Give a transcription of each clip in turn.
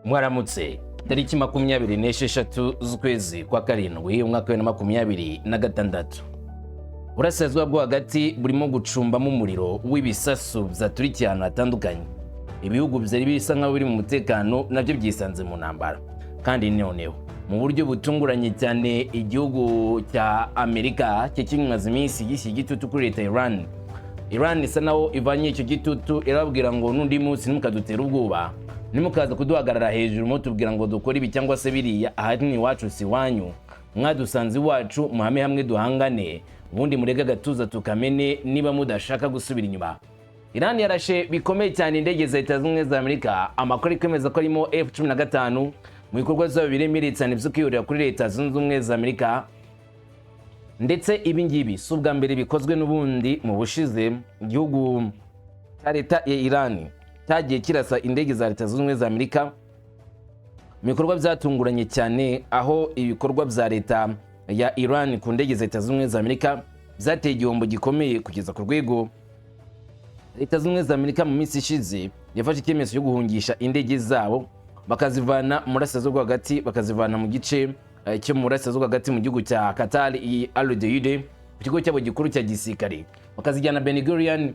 Mwaramutse. Tariki 26 z'ukwezi kwa karindwi, umwaka wa 2026, Burasirazuba bwo Hagati burimo gucumbamo umuriro w'ibisasu byaturikiye ahantu hatandukanye. Ibihugu byari bisa nk'aho biri mu mutekano nabyo byisanze mu ntambara. Kandi noneho mu buryo butunguranye cyane, igihugu cya Amerika cyo kimaze iminsi gishyira igitutu kuri leta ya Iran. Iran isa naho ivanye icyo gitutu, irababwira ngo n'undi munsi ntimukadutere ubwoba, ntimukaza kuduhagarara hejuru mutubwira ngo dukore ibi cyangwa se biriya. Aha ni iwacu, si iwanyu. Mwadusanze iwacu, muhame hamwe duhangane, ubundi murege agatuza tukamene niba mudashaka gusubira inyuma. Iran yarashe bikomeye cyane indege za Leta Zunze Ubumwe za Amerika. Amakuru ari kwemeza ko arimo F-15 mu bikorwa byabo biremereye cyane byo kwihorera kuri Leta Zunze Ubumwe za Amerika. Ndetse ibi ngibi si ubwa mbere bikozwe. N'ubundi mu bushize igihugu cya leta ya Iran cyagiye kirasa indege za Leta Zunze Ubumwe za Amerika mu bikorwa byatunguranye cyane, aho ibikorwa bya leta ya Iran ku ndege za Leta Zunze Ubumwe za Amerika byateye igihombo gikomeye, kugeza ku rwego Leta Zunze Ubumwe za Amerika mu minsi ishize yafashe icyemezo cyo guhungisha indege zabo, bakazivana mu Burasirazuba bwo Hagati, bakazivana mu gice cyo mu Burasirazuba hagati mu gihugu cya Qatar, iyi Al Udeid, ku kigo cyabo gikuru cya gisirikare, bakazijyana Ben Gurion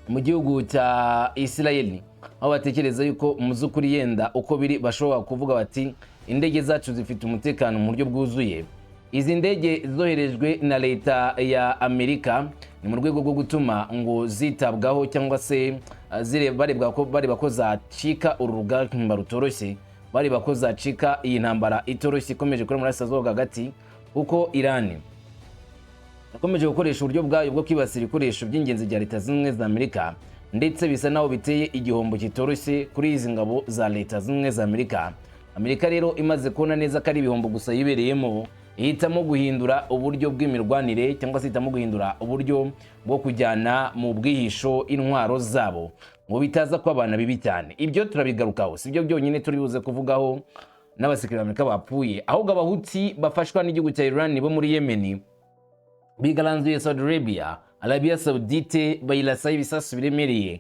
mu gihugu cya Israel, aho batekereza yuko mu by'ukuri yenda uko biri bashobora kuvuga bati indege zacu zifite umutekano mu buryo bwuzuye. Izi ndege zoherejwe na leta ya Amerika ni mu rwego rwo gutuma ngo zitabwaho cyangwa se barebwa ko bareba ko zacika uru rugamba rutoroshye, bareba ko zacika iyi ntambara itoroshye ikomeje kuri muri Burasirazuba Hagati, kuko Iran yakomeje gukoresha uburyo bwayo bwo kwibasira ibikoresho by'ingenzi bya Leta Zunze Ubumwe za Amerika, ndetse bisa naho biteye igihombo kitoroshye kuri izi ngabo za Leta Zunze Ubumwe za Amerika. Amerika rero imaze kubona neza ko ari ibihombo gusa yibereyemo, ihitamo guhindura uburyo bw'imirwanire cyangwa se ihitamo guhindura uburyo bwo kujyana mu bwihisho intwaro zabo ngo bitaza kwabana bibi cyane. Ibyo turabigarukaho. Si byo byonyine turi buze kuvugaho n'abasirikare b'Amerika bapfuye, ahubwo Abahuti bafashwa n'igihugu cya Iran bo muri Yemen bigaranzuye Saudi Arabia, Arabia Saudite, bayirasaho ibisasu biremereye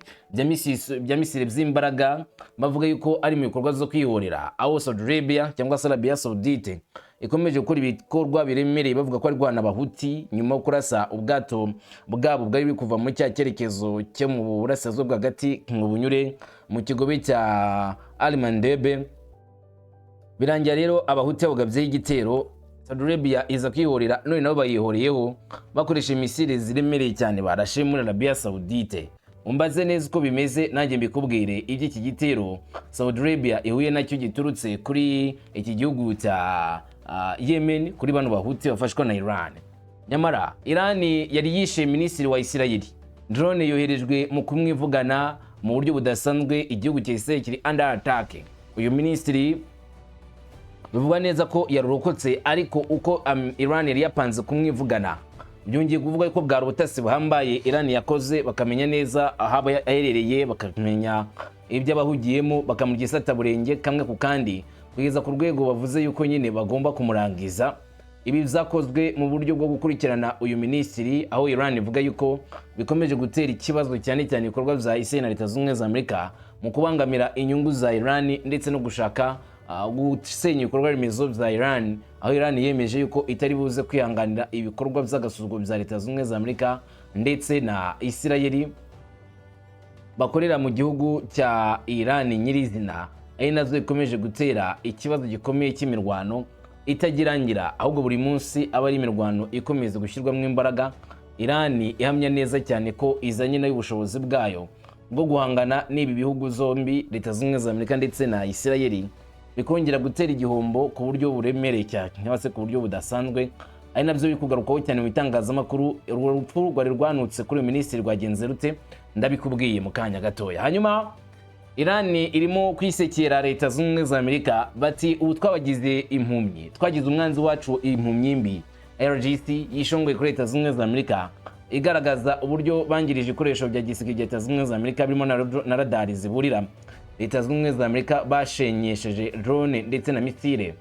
bya misile by'imbaraga, bavuga yuko ari mu bikorwa zo kwihorera, aho Saudi Arabia cyangwa se Arabia Saudite ikomeje gukora ibikorwa biremereye, bavuga ko ari guhana Abahuti nyuma yo kurasa ubwato bwabo bwari buri kuva muri cya cyerekezo cyo mu Burasirazuba bwo Hagati ngo bunyure mu kigobe cya Al-Mandebe. Birangira rero Abahuti babugabyeho igitero, Saudi Arabia iza kwihorera. None nabo bayihoriyeho bakoresha misile ziremereye cyane barashe muri Arabia Saudite. Umbaze neza uko bimeze, nanjye mbikubwire iby'iki gitero Saudi Arabia ihuye nacyo giturutse kuri iki gihugu cya Yemen, kuri bano Bahuti bafashwa na Iran. Nyamara Iran yari yishe minisitiri wa Israel. Drone yoherejwe mu kumwivugana mu buryo budasanzwe. Igihugu cya Israel kiri under attack. Uyu minisitiri bivugwa neza ko yarurokotse, ariko uko Iran yari yapanze kumwivugana, byongeye kuvuga ko bwari ubutasi buhambaye Iran yakoze, bakamenya neza aho aba aherereye, bakamenya ibyo abahugiyemo, bakamurya isataburenge kamwe ku kandi, kugeza ku rwego bavuze yuko nyine bagomba kumurangiza. Ibi byakozwe mu buryo bwo gukurikirana uyu minisitiri, aho Iran ivuga yuko bikomeje gutera ikibazo cyane cyane ibikorwa bya Israel na Leta Zunze Ubumwe za Amerika mu kubangamira inyungu za Iran ndetse no gushaka gusenya ibikorwa remezo bya Iran, aho Iran yemeje yuko itari buze kwihanganira ibikorwa by'agasuzuguro bya Leta Zunze Ubumwe za Amerika ndetse na Israel bakorera mu gihugu cya Iran nyirizina, ari nazo ikomeje gutera ikibazo gikomeye cy'imirwano itagirangira, ahubwo buri munsi aba ari imirwano ikomeza gushyirwamo imbaraga. Iran ihamya neza cyane ko izanye nayo ubushobozi bwayo bwo guhangana n'ibi bihugu zombi, Leta Zunze Ubumwe za Amerika ndetse na Israel, bikongera gutera igihombo ku buryo buremereye cyane cyangwa se ku buryo budasanzwe, ari nabyo biri kugarukwaho cyane mu bitangazamakuru. Urwo rupfu rwari rwanutse kuri uyu minisitiri rwagenze rute? Ndabikubwiye mu kanya gatoya. Hanyuma Iran irimo kwisekera Leta Zunze Ubumwe za Amerika, bati ubu twabagize impumyi, twagize umwanzi wacu impumyi mbi. IRGC yishongoye kuri Leta Zunze Ubumwe za Amerika, igaragaza uburyo bangirije ibikoresho bya gisirikare bya Leta Zunze Ubumwe za Amerika, birimo na radari ziburira Leta Zunze Ubumwe za Amerika, bashenyesheje drone ndetse na misile.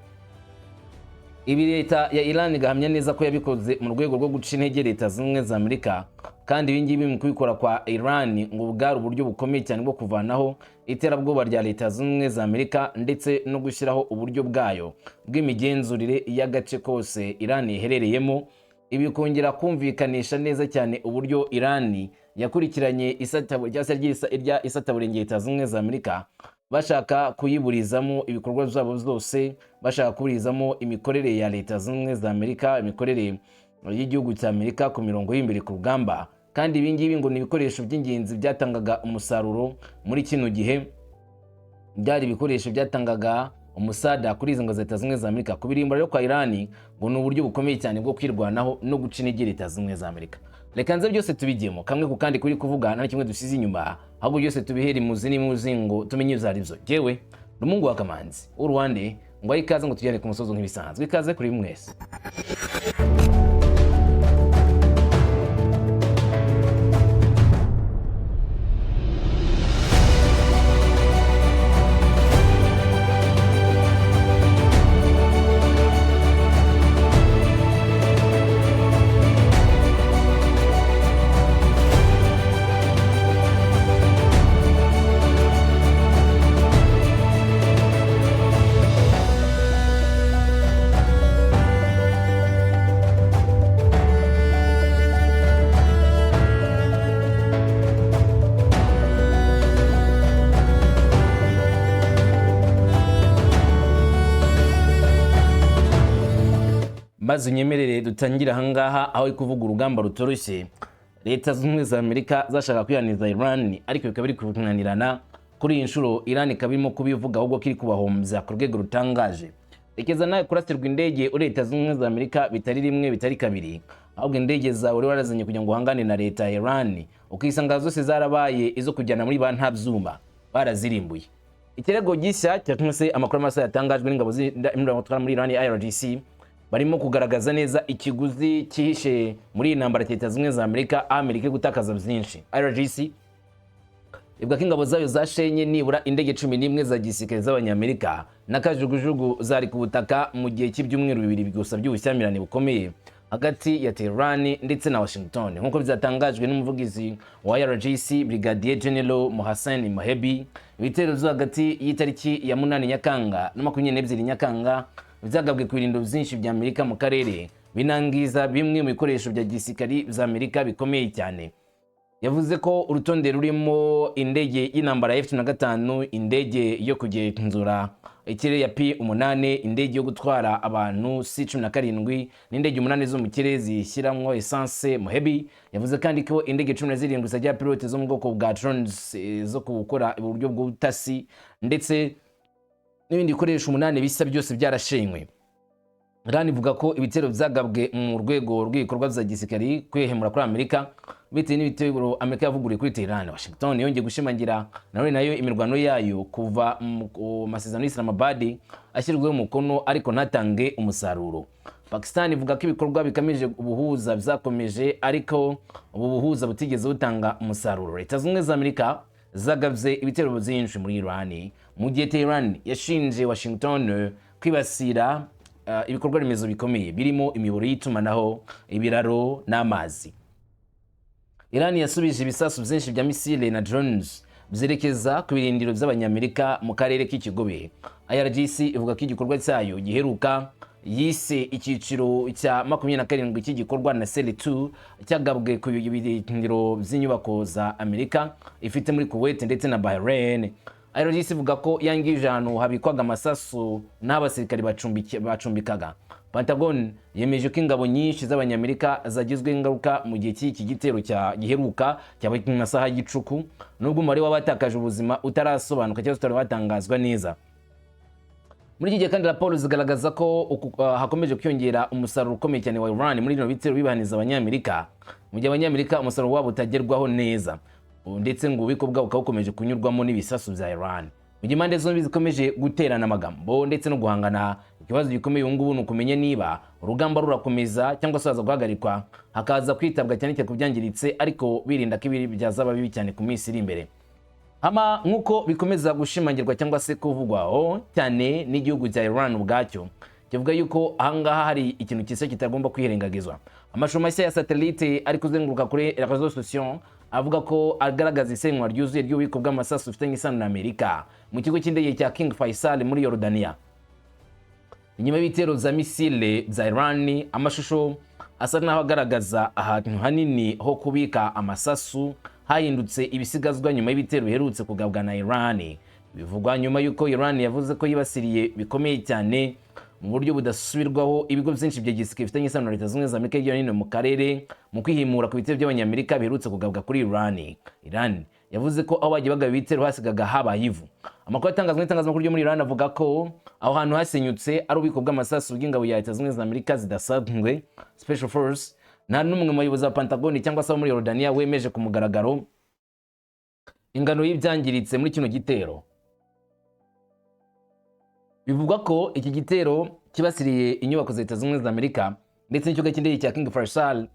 Ibi leta ya Iran igahamya neza ko yabikoze mu rwego rwo guca intege Leta Zunze Ubumwe za Amerika. Kandi ibi ngibi mu kubikora kwa Iran ngo bwari uburyo bukomeye cyane bwo kuvanaho iterabwoba rya Leta Zunze Ubumwe za Amerika, ndetse no gushyiraho uburyo bwayo bw'imigenzurire y'agace kose Iran iherereyemo. Ibi bikongera kumvikanisha neza cyane uburyo Iran yakurikiranye cyangwa se rya isataburenge Leta Zunze Ubumwe za Amerika, bashaka kuyiburizamo ibikorwa byabo byose, bashaka kuburizamo imikorere ya Leta Zunze Ubumwe za Amerika, imikorere y'igihugu cya Amerika ku mirongo y'imbere ku rugamba. Kandi ibi ngibi ngo ni ibikoresho by'ingenzi byatangaga umusaruro muri kino gihe, byari ibikoresho byatangaga umusada kuri izi ngo za Leta Zunze Ubumwe za Amerika. Kubirimbura rero kwa Irani ngo ni uburyo bukomeye cyane bwo kwirwanaho no guca intege Leta Zunze Ubumwe za Amerika. Reka nze byose tubigemo kamwe ku kandi, kuri kuvuga nta kimwe dusize inyuma, ahubwo byose tubihere imuzi n'imuzi ngo tumenye ibyo ari byo. Jyewe Rumungu wa Kamanzi w'Uruwande ngo ahe ikaze, ngo tujyane ku musozo nk'ibisanzwe. Ikaze kuri mwese. Maze unyemerere dutangire ahangaha aho uri kuvuga urugamba rutoroshye Leta Zunze Ubumwe za Amerika zashaka kwihaniza Iran, ariko bikaba biri kunanirana. Kuri iyi nshuro Iran ikaba irimo kubivuga ahubwo ko iri kubahombya ku rwego rutangaje. Rekeza nawe kurasirwa indege uri Leta Zunze Ubumwe za Amerika, bitari rimwe, bitari kabiri, ahubwo indege zawe wari warazanye kugira ngo uhangane na leta ya Iran, ukisanga zose zarabaye izo kujyana muri ba nta byuma, barazirimbuye. Ikirego gishya cyangwa se amakuru mashya yatangajwe n'ingabo z'intwara muri Iran, IRGC, barimo kugaragaza neza ikiguzi cyihishe muri iyi ntambara ya Leta Zunze Ubumwe za Amerika, aho Amerika iri gutakaza byinshi. IRGC ivuga ko ingabo zayo zashenye nibura indege 11 za gisirikare z'Abanyamerika na kajugujugu zari ku butaka mu gihe cy'ibyumweru 2 gusa by'ubushyamirane bukomeye hagati ya Tehran ndetse na Washington, nk'uko byatangajwe n'umuvugizi wa IRGC, Brigadier General Mohsen Mohebi. Ibitero byo hagati y'itariki ya 8 Nyakanga na 22 Nyakanga byagabwe ku birindiro byinshi bya Amerika mu karere, binangiza bimwe mu bikoresho bya gisirikari bya Amerika bikomeye cyane. Yavuze ko urutonde rurimo indege y'intambara ya F-15, indege yo kugenzura ikirere ya P-8, indege yo gutwara abantu C-17 n'indege 8 zo mu kirere zishyiramo essence. Mohebi yavuze kandi ko indege 17 zitagira pilote zo mu bwoko bwa drones zo gukora uburyo bw'ubutasi, ndetse n'ibindi bikoresho 8 bisa, byose byarashenywe. Iran ivuga ko ibitero byagabwe mu rwego rw'ibikorwa bya gisirikari kwihemura kuri Amerika bitewe n'ibitero Amerika yavuguruye kuri Tehran. Washington yongeye gushimangira nanone nayo imirwano yayo kuva mu masezerano y'Islamabad ashyirwaho umukono, ariko ntatange umusaruro. Pakistan ivuga ko ibikorwa bigamije ubuhuza byakomeje, ariko ubu buhuza butigeze butanga umusaruro. Leta Zunze Ubumwe za Amerika zagabye ibitero byinshi muri Iran, mu gihe Tehran yashinje Washington kwibasira ibikorwa remezo bikomeye birimo imiyoboro y'itumanaho, ibiraro n'amazi. Iran yasubije ibisasu byinshi bya misile na drones byerekeza ku birindiro by'Abanyamerika mu karere k'Ikigobe. IRGC ivuga ko igikorwa cyayo giheruka yise icyiciro cya 27 cy'igikorwa na Sele 2 cyagabwe ku birindiro by'inyubako za Amerika ifite muri Kuwait ndetse na Bahrain. IRGC ivuga ko yangije ahantu habikwaga amasasu n'abasirikari bacumbikaga. Pentagon yemeje ko ingabo nyinshi z'Abanyamerika zagizweho ingaruka mu gihe cy'iki gitero cya giheruka cyabaye mu masaha y'igicuku, nubwo umubare w'abatakaje ubuzima utarasobanuka cyangwa utari watangazwa neza. Muri iki gihe kandi raporo zigaragaza ko hakomeje kwiyongera umusaruro ukomeye cyane wa Iran muri bino bitero bibahaniza Abanyamerika, mu gihe Abanyamerika umusaruro wabo utagerwaho neza, ndetse ngo ububiko bwabo bukaba bukomeje kunyurwamo n'ibisasu bya Iran. Mu gihe impande zombi zikomeje guterana amagambo ndetse no guhangana, ikibazo gikomeye ubu ngubu ni ukumenya niba urugamba rurakomeza cyangwa se haza guhagarikwa, hakaza kwitabwa cyane cyane ku byangiritse, ariko birinda ko ibi byazaba bibi cyane ku minsi iri imbere. Hama nk'uko bikomeza gushimangirwa cyangwa se kuvugwaho cyane n'igihugu cya Iran ubwacyo, Kivuga yuko ahangaha hari ikintu kisa kitagomba kwirengagizwa. Amashusho mashya ya satellite ari kuzenguruka kuri réseaux sociaux avuga ko agaragaza isenywa ryuzuye ry'ububiko bw'amasasu bufitanye isano na Amerika mu kigo cy'indege cya King Faisal muri Yorodaniya, inyuma y'ibitero za misile za Iran. Amashusho asa n'aho agaragaza ahantu hanini ho kubika amasasu hahindutse ibisigazwa nyuma y'ibitero biherutse kugabwa na Iran. Bivugwa nyuma y'uko Iran yavuze ko yibasiriye bikomeye cyane mu buryo budasubirwaho ibigo byinshi bya gisirikare bifitanye isano na Leta Zunze Ubumwe za Amerika hirya no hino mu karere, mu kwihimura ku bitero by'Abanyamerika biherutse kugabwa kuri Iran. Iran yavuze ko aho bagiye bagaba ibitero hasigaga habaye ivu. Amakuru atangazwa n'itangazamakuru ryo muri Iran avuga ko aho hantu hasenyutse ari ububiko bw'amasasu bw'ingabo ya Leta Zunze Ubumwe za Amerika zidasanzwe, Special Force. Nta n'umwe mu bayobozi ba Pentagon cyangwa se abo muri Yorodaniya wemeje ku mugaragaro ingano y'ibyangiritse muri kino gitero. Bivugwa ko iki gitero kibasiriye inyubako za Leta Zunze Ubumwe za Amerika ndetse n'ikibuga cy'indege cya King Faisal.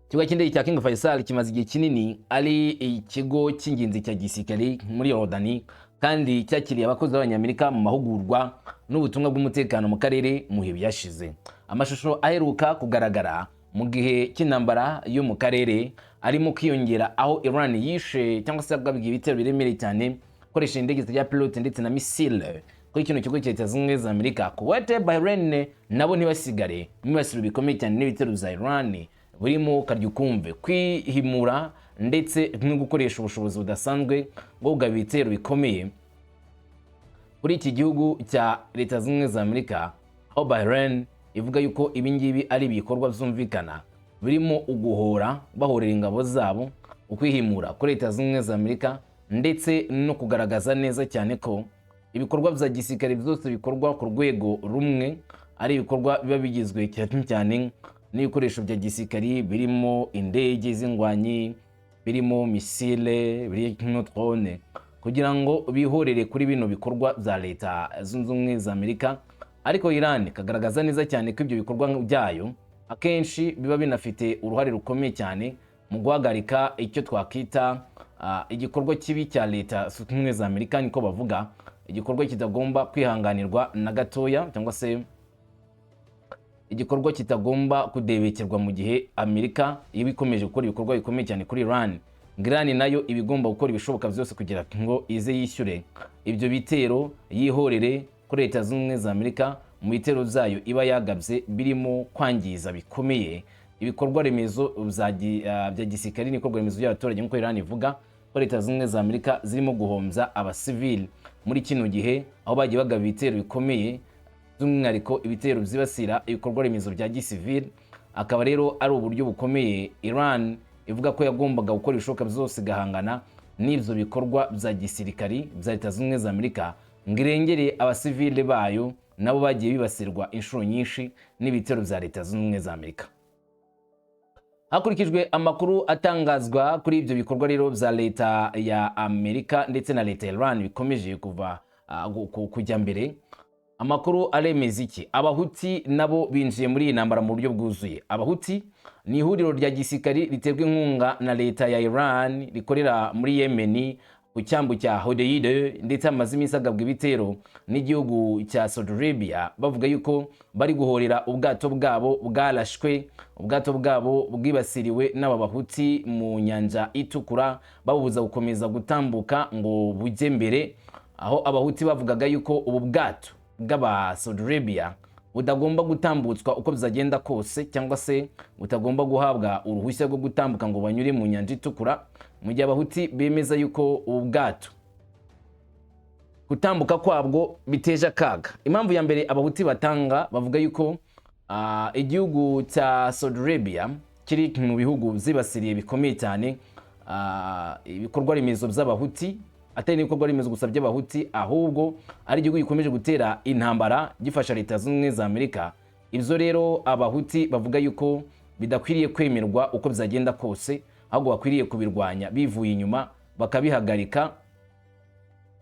Ikibuga cy'indege cya King Faisal kimaze igihe kinini ari ikigo cy'ingenzi cya gisirikare muri Yorodani, kandi cyakiriye abakozi b'Abanyamerika mu mahugurwa n'ubutumwa bw'umutekano mu karere mu bihe byashize. Amashusho aheruka kugaragara mu gihe cy'intambara yo mu karere arimo kwiyongera, aho Iran yishe cyangwa se yagabye ibitero biremereye cyane ikoresheje indege zitagira pilote ndetse na misile kuri kino kigo cya Leta Zunze Ubumwe za Amerika. Kuwait, Bahrain nabo ntibasigare mu bibasiro bikomeye cyane n'ibitero bya Iran, burimo karya ukumve kwihimura ndetse no gukoresha ubushobozi budasanzwe bwo kugaba ibitero bikomeye kuri iki gihugu cya Leta Zunze Ubumwe za Amerika, aho Bahrain ivuga yuko ibi ngibi ari ibikorwa byumvikana birimo uguhora bahorera ingabo zabo, ukwihimura kuri Leta Zunze Ubumwe za Amerika, ndetse no kugaragaza neza cyane ko ibikorwa bya gisirikare byose bikorwa ku rwego rumwe ari ibikorwa biba bigizwe cyane cyane n'ibikoresho bya gisirikari, birimo indege z'ingwanyi, birimo misile, birimo drone, kugira ngo bihorere kuri bino bikorwa bya Leta Zunze Ubumwe za Amerika. Ariko Iran ikagaragaza neza cyane ko ibyo bikorwa byayo akenshi biba binafite uruhare rukomeye cyane mu guhagarika icyo twakita igikorwa kibi cya Leta Zunze Ubumwe za Amerika. Niko bavuga, igikorwa kitagomba kwihanganirwa na gatoya, cyangwa se igikorwa kitagomba kudebekerwa. Mu gihe Amerika iba ikomeje gukora ibikorwa bikomeye cyane kuri Iran, Iran nayo iba igomba gukora ibishoboka byose kugira ngo ize yishyure ibyo bitero, yihorere kuri Leta Zunze Ubumwe za Amerika mu bitero byayo iba yagabye, birimo kwangiza bikomeye ibikorwa remezo bya gisirikare n'ibikorwa remezo by'abaturage, nk'uko Iran ivuga ko Leta Zunze Ubumwe za Amerika zirimo guhombya abasivili muri kino gihe, aho bagiye bagaba ibitero bikomeye, by'umwihariko ibitero byibasira ibikorwa remezo bya gisivili. Akaba rero ari uburyo bukomeye Iran ivuga ko yagombaga gukora ibishoboka byose igahangana n'ibyo bikorwa bya gisirikari bya Leta Zunze Ubumwe za Amerika, ngo irengere abasivile bayo nabo bagiye bibasirwa inshuro nyinshi n'ibitero bya Leta Zunze Ubumwe za Amerika. Hakurikijwe amakuru atangazwa kuri ibyo bikorwa rero bya leta ya Amerika ndetse na leta ya Iran bikomeje kuva kujya mbere, amakuru aremeza iki? Abahuti nabo binjiye muri iyi ntambara mu buryo bwuzuye. Abahuti ni ihuriro rya gisirikari riterwa inkunga na leta ya Iran, rikorera muri Yemen ku cyambu cya Hodeide, ndetse hamaze iminsi agabwa ibitero n'igihugu cya Saudi Arabia, bavuga yuko bari guhorera ubwato bwabo bwarashwe, ubwato bwabo bwibasiriwe n'aba Bahuti mu Nyanja Itukura, babubuza gukomeza gutambuka ngo bujye mbere, aho Abahuti bavugaga yuko ubu bwato bw'aba Saudi Arabia budagomba gutambutswa uko bizagenda kose, cyangwa se butagomba guhabwa uruhushya rwo gutambuka ngo banyure mu Nyanja Itukura. Mu gihe Abahuti bemeza yuko ubu bwato gutambuka kwabwo biteje akaga. Impamvu ya mbere Abahuti batanga, bavuga yuko igihugu cya Saudi Arabia kiri mu bihugu byibasiriye bikomeye cyane ibikorwa remezo by'Abahuti, atari n'ibikorwa remezo gusa by'Abahuti, ahubwo ari igihugu gikomeje gutera intambara gifasha Leta Zunze Ubumwe za Amerika. Ibyo rero Abahuti bavuga yuko bidakwiriye kwemerwa uko byagenda kose, ahubwo bakwiriye kubirwanya bivuye inyuma, bakabihagarika,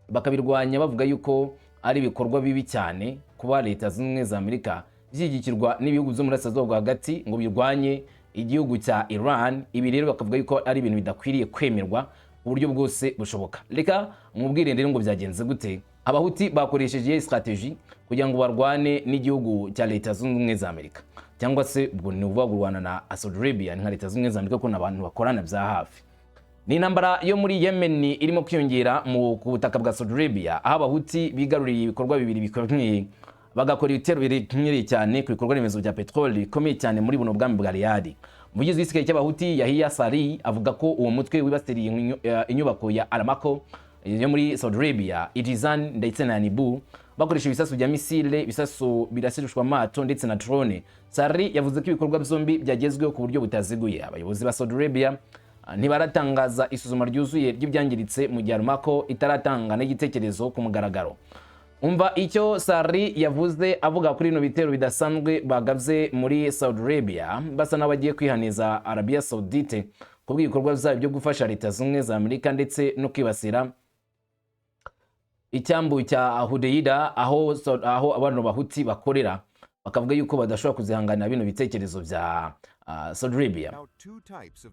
bakabirwanya, bavuga yuko ari ibikorwa bibi cyane kuba Leta Zunze Ubumwe za Amerika bishyigikirwa n'ibihugu byo muri Burasirazuba bwo hagati ngo birwanye igihugu cya Iran. Ibi rero bakavuga yuko ari ibintu bidakwiriye kwemerwa ku buryo bwose bushoboka. Reka mubwire rero ngo byagenze gute. Abahuti bakoresheje strategy kugira ngo barwane n'igihugu cya Leta Zunze Ubumwe za Amerika, cyangwa se ubwo ni ukuvuga kurwana na Saudi Arabia, ni nka Leta Zunze Ubumwe za Amerika, kuko ni abantu bakorana bya hafi. Ni intambara yo muri Yemen irimo kwiyongera ku butaka bwa Saudi Arabia, aho Abahuti bigaruriye ibikorwa bibiri bikomeye, bagakora ibitero biremereye cyane ku bikorwa remezo bya peteroli bikomeye cyane muri buno bwami bwa Riyadh. Umuvugizi w'igisigaye cy'Abahuti, Yahiya Sari, avuga ko uwo mutwe wibasiriye inyubako ya Aramco yo muri Saudi Arabia, Jizan ndetse na Yanbu, bakoresha ibisasu bya misile, ibisasu birasirishwa amato ndetse na drone. Sari yavuze ko ibikorwa byombi byagezweho ku buryo butaziguye. Abayobozi ba Saudi Arabia ntibaratangaza isuzuma ryuzuye ry'ibyangiritse, mu gihe Aramco itaratanga n'igitekerezo ku mugaragaro. Umva icyo Sari yavuze avuga kuri bino bitero bidasanzwe bagabye muri Saudi Arabia, basa n'abagiye kwihaniza Arabia Saudite ku bw'ibikorwa byayo byo gufasha Leta Zunze Ubumwe za Amerika ndetse no kwibasira icyambu cya Hudeida, aho abantu Bahuti bakorera, bakavuga yuko badashobora kuzihanganira bino bitekerezo bya Saudi Arabia. Now, two types of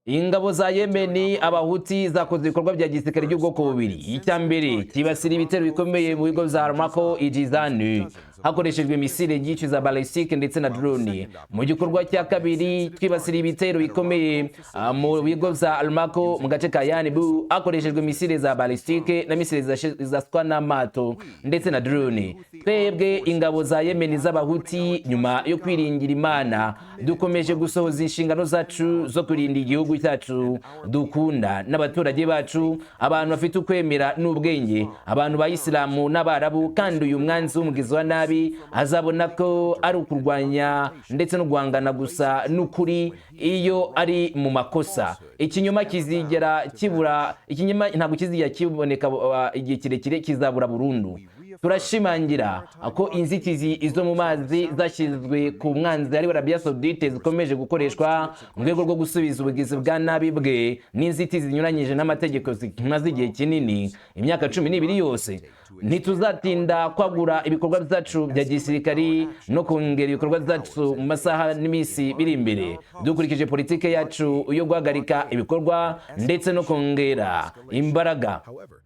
Ingabo za Yemeni, Abahuti, zakoze ibikorwa bya gisirikare by'ubwoko bubiri. Icya mbere cyibasira ibitero bikomeye mu bigo bya Aramco i Jizan, hakoreshejwe misile nyinshi za ballistique ndetse na drone. Mu gikorwa cya kabiri, twibasira ibitero bikomeye mu bigo bya Aramco mu gace ka Yanbu, hakoreshejwe misile za ballistique na misile zaswa n'amato ndetse na drone. Twebwe ingabo za Yemeni z'Abahuti, nyuma yo kwiringira Imana, dukomeje gusohoza inshingano zacu zo kurinda igihugu cyacu dukunda n'abaturage bacu, abantu bafite ukwemera n'ubwenge, abantu ba Isilamu n'Abarabu. Kandi uyu mwanzi w'umugizi wa nabi azabona ko ari ukurwanya ndetse no guhangana gusa n'ukuri iyo ari mu makosa. Ikinyoma kizigera kibura, ikinyoma ntabwo kizigera kiboneka igihe kirekire, kizabura burundu. Turashimangira ko inzitizi izo mu mazi zashyizwe ku mwanzi ari Arabia Saudite zikomeje gukoreshwa mu rwego rwo gusubiza ubugizi bwa nabi bwe, n'inzitizi zinyuranyije n'amategeko zimaze igihe kinini, imyaka 12 yose. Ntituzatinda kwagura ibikorwa byacu bya gisirikari no kongera ibikorwa byacu mu masaha n'iminsi biri imbere, dukurikije politike yacu yo guhagarika ibikorwa ndetse no kongera imbaraga. However,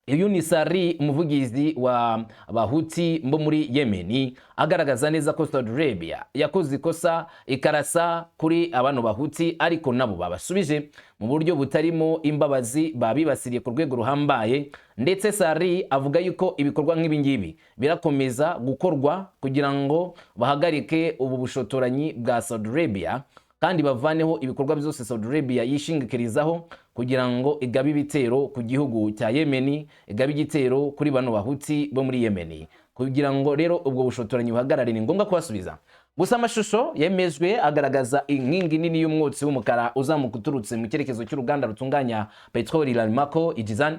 Uyu ni Sari, umuvugizi wa Bahuti bo muri Yemeni, agaragaza neza ko Saudi Arabia yakoze ikosa ikarasa kuri abano Bahuti, ariko nabo babasubije mu buryo butarimo imbabazi, babibasiriye ku rwego ruhambaye. Ndetse Sari avuga yuko ibikorwa nk'ibi ngibi birakomeza gukorwa kugira ngo bahagarike ubu bushotoranyi bwa Saudi Arabia, kandi bavaneho ibikorwa byose Saudi Arabia yishingikirizaho kugira ngo igabe ibitero ku gihugu cya Yemeni, igabe igitero kuri bano Bahuti bo muri Yemeni. Kugira ngo rero ubwo bushotoranyi buhagarare, ni ngombwa kubasubiza. Gusa amashusho yemejwe agaragaza inkingi nini y'umwotsi w'umukara uzamuka uturutse mu cyerekezo cy'uruganda rutunganya peteroli Aramco i Jizan.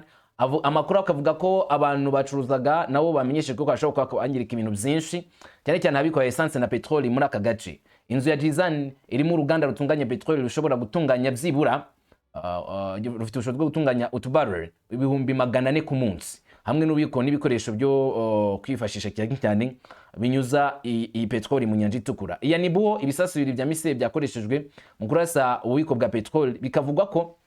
Amakuru akavuga ko abantu bacuruzaga nabo bamenyeshejwe ko hashobora kuba kwangirika ibintu byinshi, cyane cyane ahabikwa essence na peteroli muri aka gace. Inzu ya Jizan irimo uruganda rutunganya peteroli rushobora gutunganya byibura rufite ubushobozi bwo gutunganya utubarrel 400,000 ku munsi, hamwe n'ububiko n'ibikoresho byo kwifashisha cyane cyane binyuza iyi peteroli mu Nyanja Itukura. Iya Yanbu, ibisasu bibiri bya misile byakoreshejwe mu kurasa ububiko bwa peteroli, bikavugwa ko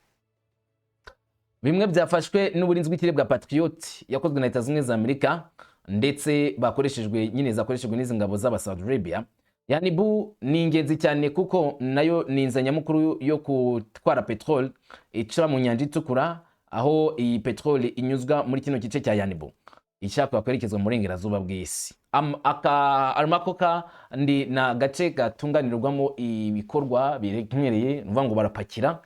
bimwe byafashwe n'uburinzi bw'ikirere bwa Patriot yakozwe na Leta Zunze Ubumwe za Amerika, ndetse bakoreshejwe nyine zakoreshejwe n'izi ngabo z'aba Saudi Arabia. Yanbu ni ingenzi cyane kuko nayo ni inzira nyamukuru yo gutwara peteroli ica mu Nyanja Itukura, aho iyi peteroli inyuzwa muri kino gice cya Yanbu ishaka kwerekezwa mu burengerazuba bw'isi. Aramco kandi ni agace gatunganirwamo ibikorwa biremereye, ni ukuvuga ngo barapakira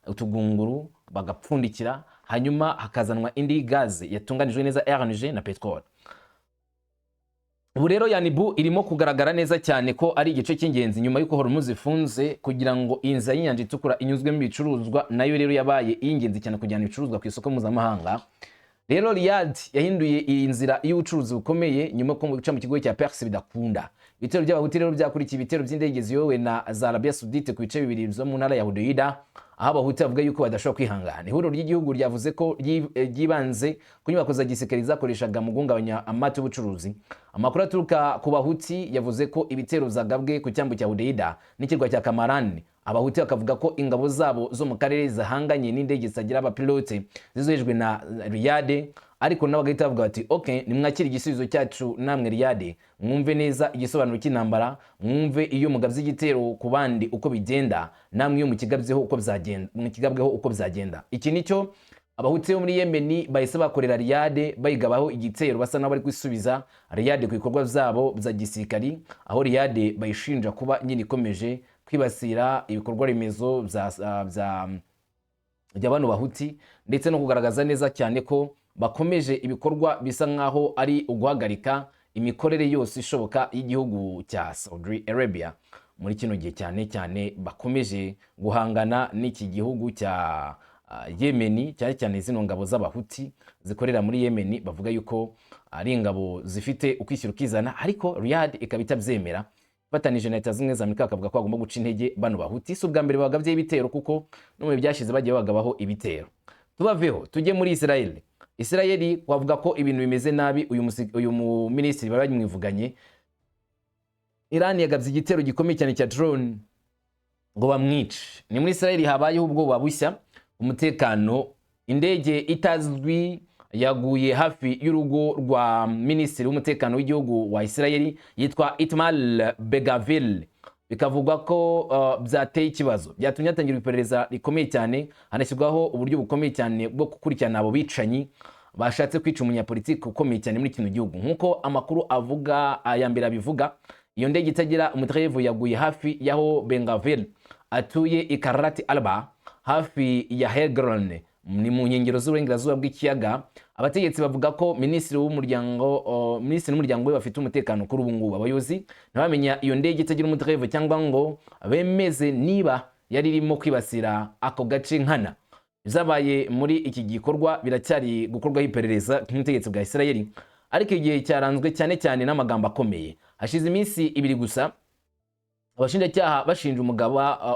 utugunguru, bagapfundikira, hanyuma hakazanwa indi gaze yatunganijwe neza, LNG na peteroli. Ubu rero Yanbu irimo kugaragara neza cyane ko ari igice cy'ingenzi nyuma y'uko Hormuz ifunze, kugira ngo inzira y'Inyanja Itukura inyuzwemo ibicuruzwa. Nayo rero yabaye iy'ingenzi cyane kujyana ibicuruzwa ku isoko mpuzamahanga. Rero Riyadh yahinduye iyi nzira y'ubucuruzi bukomeye nyuma yo guca mu kigo cya Perse bidakunda. Ibitero by'Abahuti rero byakurikiye ibitero by'indege ziyobowe na za Arabia Saudite ku bice bibiri byo mu ntara ya Hodeida, aho Abahuti bavuga yuko badashobora kwihangana. Ihuriro ry'igihugu ryavuze ko ryibanze ku nyubako za gisirikare zakoreshaga mu guhungabanya amato y'ubucuruzi. Amakuru aturuka ku Bahuti yavuze ko ibitero zagabwe ku cyambu cya Hodeida n'ikirwa cya Kamaran. Abahuti bakavuga ko ingabo zabo zo mu karere zahanganye n'indege zitagira abapilote zizohejwe na Riyadh. Ariko nabo bagahita bavuga bati: "Ok, nimwakire igisubizo cyacu namwe Riyad, mwumve neza igisobanuro cy'intambara, mwumve iyo mugabye igitero ku bandi uko bigenda, namwe iyo mukigabyeho uko byagenda, mukigabweho uko byagenda." Iki nicyo Abahuti bo muri Yemeni bahise bakorera Riyad, bayigabaho igitero, basa n'aho bari kwisubiza Riyad ku bikorwa byabo bya gisirikari, aho Riyad bayishinja kuba nyine ikomeje kwibasira ibikorwa remezo bya bano Bahuti, ndetse no kugaragaza neza cyane ko bakomeje ibikorwa bisa nk'aho ari uguhagarika imikorere yose ishoboka y'igihugu cya Saudi Arabia muri kino gihe, cyane cyane bakomeje guhangana n'iki gihugu cya Yemeni, cyane cyane zino ngabo z'Abahuti zikorera muri Yemeni, bavuga yuko ari ingabo zifite ukwishyira ukizana. Ariko Riyadh ikaba itabyemera, ifatanije na Leta Zunze Ubumwe za Amerika, bakavuga ko bagomba guca intege bano Bahuti. Si ubwa mbere bagabyeho ibitero, kuko no mu bihe byashize bagiye bagabaho ibitero. Tubaveho tujye muri Israel. Israel wavuga ko ibintu bimeze nabi. Uyu mu minisitiri bari bamwivuganye. Iran yagabye igitero gikomeye cyane cya drone ngo bamwice. Ni muri Israel habayeho ubwoba bushya umutekano. Indege itazwi yaguye hafi y'urugo rwa minisitiri w'umutekano w'igihugu wa Israel yitwa Itamar Ben-Gvir, bikavugwa ko byateye ikibazo, byatumye hatangirwa iperereza rikomeye cyane, hanashyirwaho uburyo bukomeye cyane bwo gukurikirana abo bicanyi bashatse kwica umunyapolitiki ukomeye cyane muri kino gihugu. Nk'uko amakuru avuga aya mbere abivuga, iyo ndege itagira umuderevu yaguye hafi y'aho Ben-Gvir atuye i Kiryat Arba, hafi ya Hebron, ni mu nkengero z'uburengerazuba bw'ikiyaga. Abategetsi bavuga ko minisitiri n'umuryango we bafite umutekano kuri ubu ngubu. Abayobozi ntibamenya iyo ndege itagira umuderevu cyangwa ngo bemeze niba yari irimo kwibasira ako gace nkana. Ibyabaye muri iki gikorwa biracyari gukorwaho iperereza n'ubutegetsi bwa Israel, ariko igihe cyaranzwe cyane cyane n'amagambo akomeye. Hashize iminsi 2 gusa abashinjacyaha bashinja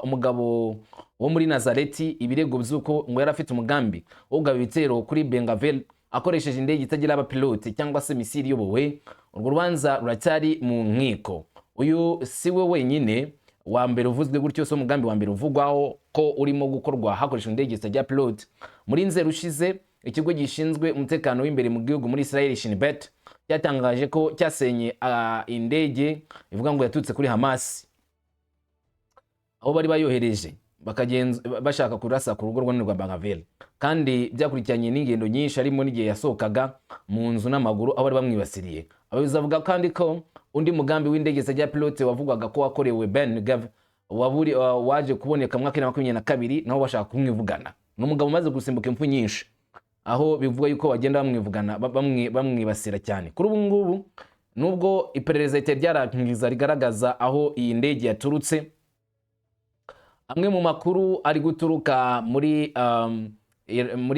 umugabo wo muri Nazareti ibirego by'uko ngo yari afite umugambi wo kugaba ibitero kuri Ben-Gvir akoresheje indege itagira abapilote cyangwa se misile iyobowe. Urwo rubanza ruracyari mu nkiko. Uyu si we wenyine wa mbere uvuzwe gutyo, si umugambi wa mbere uvugwaho ko urimo gukorwa hakoreshejwe indege zitagira pilote. Muri Nzeri ushize, ikigo gishinzwe umutekano w'imbere mu gihugu muri Israel, Shin Bet, cyatangaje ko cyasenye indege ivuga ngo yaturutse kuri Hamas, aho bari bayohereje bashaka kurasa ku rugo rwa Ben-Gvir. Kandi byakurikiranye n'ingendo nyinshi, harimo n'igihe yasohokaga mu nzu n'amaguru aho bari bamwibasiriye. Abayobozi bavuga kandi ko undi mugambi w'indege zitagira pilote wavugwaga ko wakorewe Ben Gvir waje kuboneka mu mwaka wa 2022, naho bashaka kumwivugana. Ni umugabo umaze gusimbuka impfu nyinshi, aho bivugwa yuko bagenda bamwivugana, bamwibasira cyane. Kuri ubu ngubu, nubwo iperereza ritari ryarangiza rigaragaza aho iyi ndege yaturutse, amwe mu makuru ari guturuka muri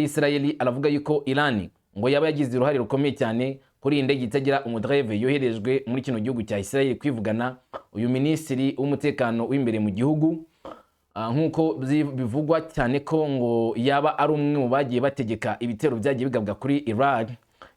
Israel aravuga yuko Iran ngo yaba yagize uruhare rukomeye cyane kuri iyi ndege itagira umudereve yoherejwe muri kino gihugu cya Israel kwivugana uyu minisitiri w'umutekano w'imbere mu gihugu. Nk'uko bivugwa cyane ko ngo yaba ari umwe mu bagiye bategeka ibitero byagiye bigabwa kuri Iran.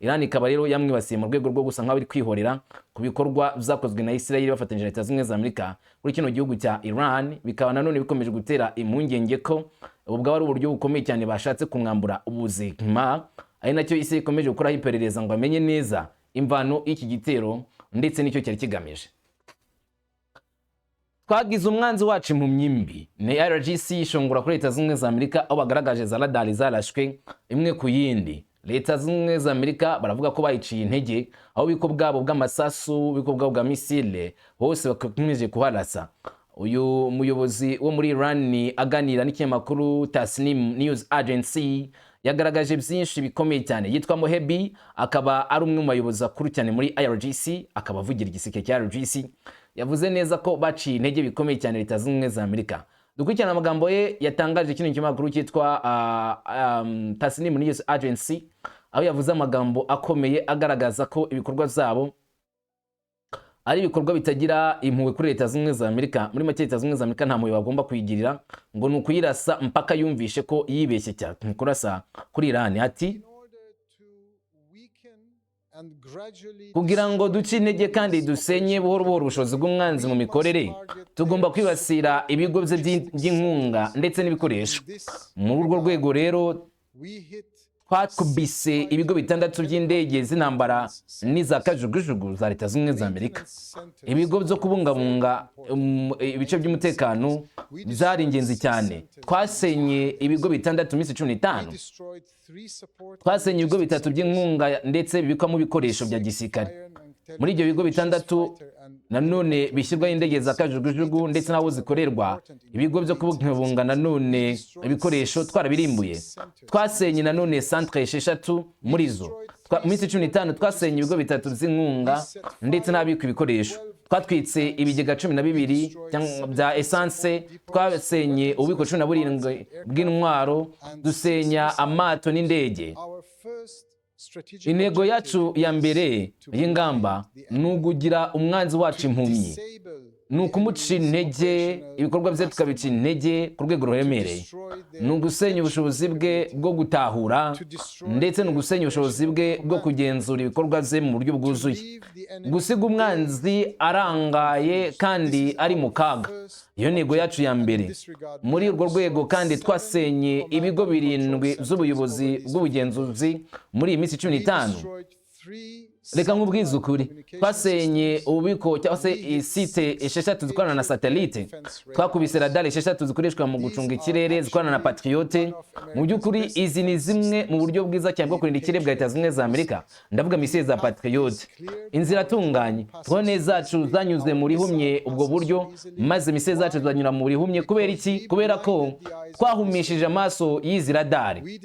Iran ikaba rero yamwibasiye mu rwego rwo gusa nkaho iri kwihorera ku bikorwa byakozwe na Israel bafatanyije na Leta Zunze Ubumwe za Amerika kuri kino gihugu cya Iran. Bikaba nanone bikomeje gutera impungenge ko ubu bwaba ari uburyo bukomeye cyane bashatse kumwambura ubuzima, ari nacyo isi ikomeje gukoraho iperereza ngo amenye neza imvano y'iki gitero ndetse n'icyo cyari kigamije. Twagize umwanzi wacu impumyi mbi. Ni IRGC yishongora kuri Leta Zunze Ubumwe za Amerika, aho bagaragaje za radari zarashwe imwe ku yindi. Leta Zunze Ubumwe za Amerika baravuga ko bayiciye intege, aho ububiko bwabo bw'amasasu, ububiko bwabo bwa misile, hose bakomeje kuharasa. Uyu muyobozi wo muri Iran aganira n'ikinyamakuru Tasnim News Agency yagaragaje byinshi bikomeye cyane. Yitwa Mohebi, akaba ari umwe mu bayobozi bakuru cyane muri IRGC, akaba avugira igisirikare cya IRGC. Yavuze neza ko baciye intege bikomeye cyane Leta Zunze Ubumwe za Amerika. Dukurikirana amagambo ye yatangaje kino kinyamakuru cyitwa Tasnim News Agency, aho yavuze amagambo akomeye agaragaza ko ibikorwa byabo ari ibikorwa bitagira impuhwe kuri Leta Zunze Ubumwe za Amerika. Muri make, Leta Zunze Ubumwe za Amerika nta mpuhwe bagomba kuyigirira, ngo ni ukuyirasa mpaka yumvishe ko yibeshye cyane kurasa kuri Iran. Ati: In order to weaken and gradually "Kugira ngo duce intege kandi dusenye buhoro buhoro ubushobozi bw'umwanzi mu mikorere, tugomba kwibasira ibigo bye by'inkunga ndetse n'ibikoresho. Muri urwo rwego rero, we hit Twakubise ibigo bitandatu by'indege z'intambara n'iza kajugujugu za Leta Zunze Ubumwe za Amerika. Ibigo byo kubungabunga ibice by'umutekano byari ingenzi cyane. Twasenye ibigo bitandatu minsi 15. Twasenye ibigo bitatu by'inkunga ndetse bibikwamo ibikoresho bya gisirikare. Muri ibyo bigo bitandatu nanone bishyirwaho indege za kajugujugu ndetse n'aho zikorerwa, ibigo byo kubungabunga nanone ibikoresho twarabirimbuye. Twasenye nanone centre esheshatu muri zo. Mu minsi 15 twasenye ibigo bitatu by'inkunga ndetse n'ahabikwa ibikoresho. Twatwitse ibigega 12 bya essence. Twasenye ububiko 17 bw'intwaro, dusenya amato n'indege. Intego yacu ya mbere y'ingamba ni ugugira umwanzi wacu impumyi, ni ukumuca intege, ibikorwa bye tukabica intege ku rwego ruremereye, ni ugusenya ubushobozi bwe bwo gutahura, ndetse ni ugusenya ubushobozi bwe bwo kugenzura ibikorwa bye mu buryo bwuzuye, gusiga umwanzi arangaye kandi ari mu kaga. Iyo ntego yacu ya mbere. Muri urwo rwego kandi twasenye ibigo birindwi by'ubuyobozi bw'ubugenzuzi muri iyi minsi 15. Reka nkubwize ukuri, twasenye ububiko cyangwa se site esheshatu zikorana na satellite. Twakubise radari esheshatu zikoreshwa mu gucunga ikirere zikorana na Patriot. Mu by'ukuri izi ni zimwe mu buryo bwiza cyane bwo kurinda ikirere bwa Leta Zunze Ubumwe za Amerika, ndavuga missile za Patriot. Inzira itunganye, drone zacu zanyuze mu rihumye ubwo buryo, maze missile zacu zanyura mu rihumye. Kubera iki? Kubera ko twahumishije amaso y'izi radari.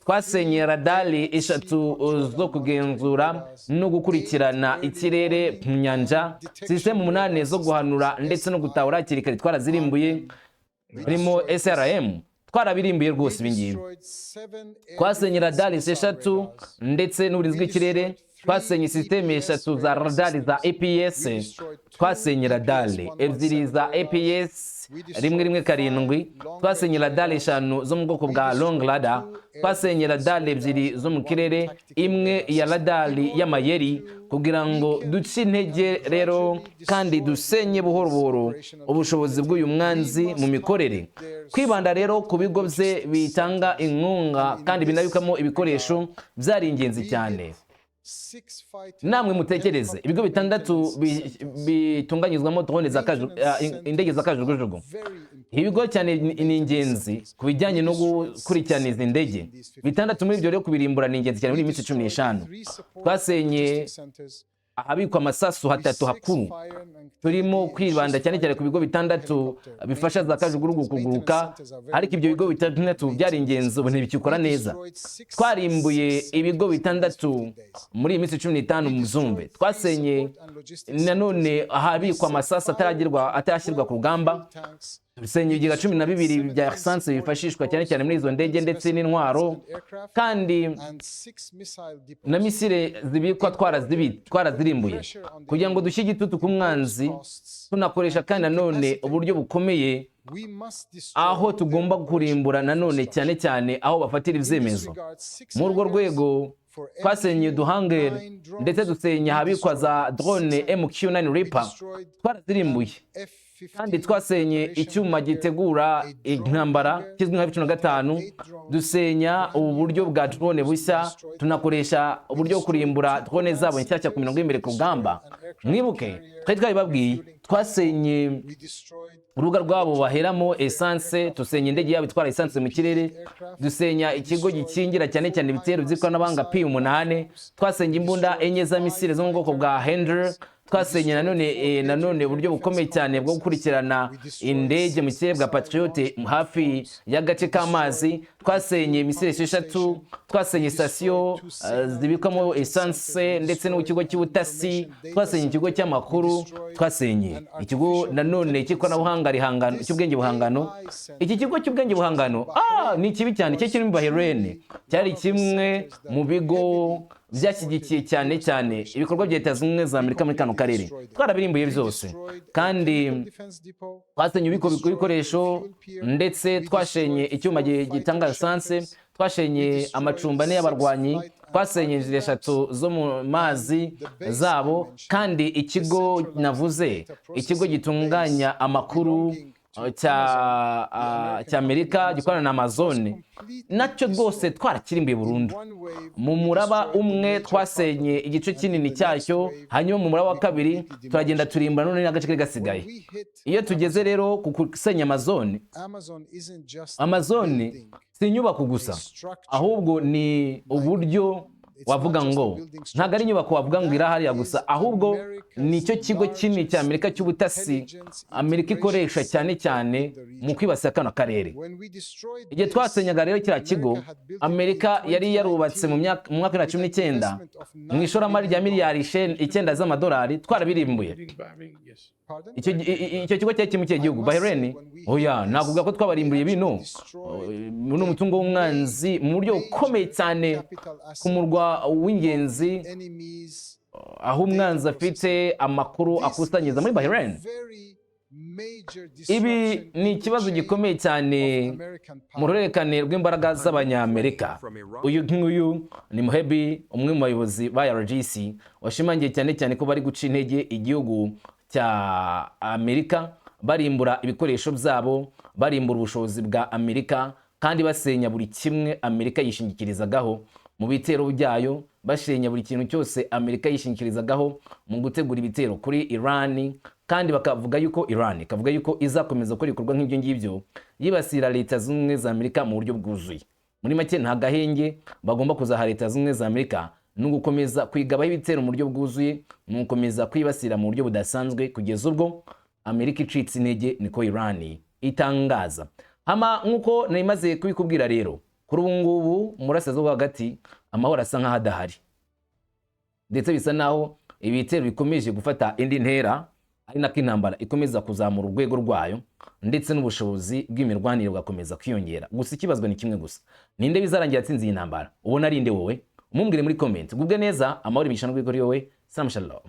Twasenye radari eshatu zo kugenzura no gukurikirana ikirere mu nyanja. Sisitemu umunani zo guhanura ndetse no gutahura hakiri kare twarazirimbuye, harimo SRM. Twarabirimbuye rwose ibingibi. Twasenye radari esheshatu ndetse n'uburinzi bw'ikirere. Twasenye sisiteme eshatu za radari za APS. Twasenye radari ebyiri za APS 117. Twasenye radari eshanu zo mu bwoko bwa long radar. Twasenye radari ebyiri zo mu kirere, imwe ya radari y'amayeri, kugira ngo duce intege rero kandi dusenye buhoro buhoro ubushobozi bw'uyu mwanzi mu mikorere. Kwibanda rero ku bigo bye bitanga inkunga kandi binabikamo ibikoresho byari ingenzi cyane. Namwe mutekereze, ibigo bitandatu bitunganyirizwamo drone za indege za kajugujugu. Ibigo cyane ni ingenzi ku bijyanye no gukurikirana izi ndege. Bitandatu muri ibyo rero kubirimbura ni ingenzi cyane muri iyi minsi 15. Twasenye ahabikwa amasasu hatatu hakuru. Turimo kwibanda cyane cyane ku bigo bitandatu bifasha za kajugujugu kuguruka, ariko ibyo bigo bitandatu byari ingenzi, ubu ntibikikora neza. Twarimbuye ibigo bitandatu muri iyi minsi 15 mu zumbe. Twasenye nanone ahabikwa amasasu atarashyirwa ku rugamba. Dusenya ibigega 12 bya essence bifashishwa cyane cyane muri izo ndege ndetse n'intwaro, kandi na missile zibikwa twarazirimbuye, kugira ngo dushyire igitutu ku mwanzi. Tunakoresha kandi nanone uburyo bukomeye aho tugomba kurimbura nanone cyane cyane aho bafatira ibyemezo. Muri urwo rwego twasenye uduhangeri ndetse dusenya ahabikwa za drone MQ9 Reaper, twarazirimbuye. Kandi twasenye icyuma gitegura intambara kizwi nka 15, dusenya ubu buryo bwa drone bushya, tunakoresha uburyo bwo kurimbura drone zabo nshyashya ku mirongo y'imbere ku rugamba. Mwibuke twari twabibabwiye, twasenye urubuga rwabo baheramo essence, dusenya indege yabo itwara essence mu kirere, dusenya ikigo gikingira cyane cyane ibitero by'ikoranabuhanga P8, twasenya imbunda enye za missile zo mu bwoko bwa Hendr, twasenye nanone uburyo bukomeye cyane bwo gukurikirana indege mu kirere bwa Patriot hafi y'agace k'amazi, twasenye missile esheshatu, twasenye sitasiyo zibikwamo essence ndetse n'ikigo cy'ubutasi, twasenye ikigo cy'amakuru, twasenye ikigo nanone cy'ikoranabuhanga rihangano cy'ubwenge buhangano. Iki kigo cy'ubwenge buhangano ni kibi cyane, cyo kiri muri Bahrain, cyari kimwe mu bigo byashyigikiye cyane cyane ibikorwa bya Leta Zunze Ubumwe za Amerika muri kano karere. Twarabirimbuye byose. Kandi twasenye ububiko bw'ibikoresho, ndetse twashenye icyuma gitanga essence, twashenye amacumbi ane y'abarwanyi, twasenye inzira eshatu zo mu mazi zabo, kandi ikigo navuze, ikigo gitunganya amakuru. cya Amerika gikorana na Amazon, nacyo rwose twarakirimbuye burundu. Mu muraba umwe twasenye igice kinini cyacyo, hanyuma mu muraba wa kabiri turagenda turimbura none n'agace kari gasigaye. Iyo tugeze rero ku gusenya Amazon, Amazon si inyubako gusa, ahubwo ni uburyo wavuga ngo ntabwo ari inyubako wavuga ngo irahariya gusa, ahubwo ni cyo kigo kinini cya Amerika cy'ubutasi Amerika ikoresha cyane cyane mu kwibasira kano karere. Igihe twasenyaga rero kiriya kigo Amerika yari yarubatse mu mwaka wa 2019 mu ishoramari rya miliyari 9 z'amadolari, twarabirimbuye. Icyo kigo cyari kimwe gihugu Bahrain. Oya, nakuvuga ko twabarimburiye bino ni umutungo w'umwanzi mu buryo bukomeye cyane ku murwa w'ingenzi aho umwanzi afite amakuru akusanyiriza muri Bahrain. Ibi ni ikibazo gikomeye cyane mu ruhererekane rw'imbaraga z'Abanyamerika. Uyu nguyu ni Muhebi, umwe mu bayobozi ba IRGC, washimangiye cyane cyane ko bari guca intege igihugu cya Amerika, barimbura ibikoresho byabo, barimbura ubushobozi bwa Amerika, kandi basenya buri kimwe Amerika yishingikirizagaho mu bitero byayo, basenya buri kintu cyose Amerika yishingikirizagaho mu gutegura ibitero kuri Iran. Kandi bakavuga yuko Iran ikavuga yuko izakomeza gukora ibikorwa nk'ibyo ngibyo yibasira Leta Zunze Ubumwe za Amerika mu buryo bwuzuye. Muri make, nta gahenge bagomba kuzaha Leta Zunze Ubumwe za Amerika, ni ugukomeza kwigabaho ibitero mu buryo bwuzuye, ni ugukomeza kwibasira mu buryo budasanzwe kugeza ubwo Amerika icitse intege, niko Iran itangaza. Hama nk'uko nari maze kubikubwira rero, kuri ubu ngubu mu burasirazuba bwo hagati amahoro asa nk'aho adahari, ndetse bisa naho ibitero bikomeje gufata indi ntera, ari nako intambara ikomeza kuzamura urwego rwayo, ndetse n'ubushobozi bw'imirwanire bugakomeza kwiyongera. Gusa ikibazwa ni kimwe gusa: ninde bizarangira atsinze iyi ntambara? Ubona ari nde wowe? Umumbwire muri comment. Gubwe neza, amahoro, imigisha n'ubwiko kuri wowe. Salam, shalom.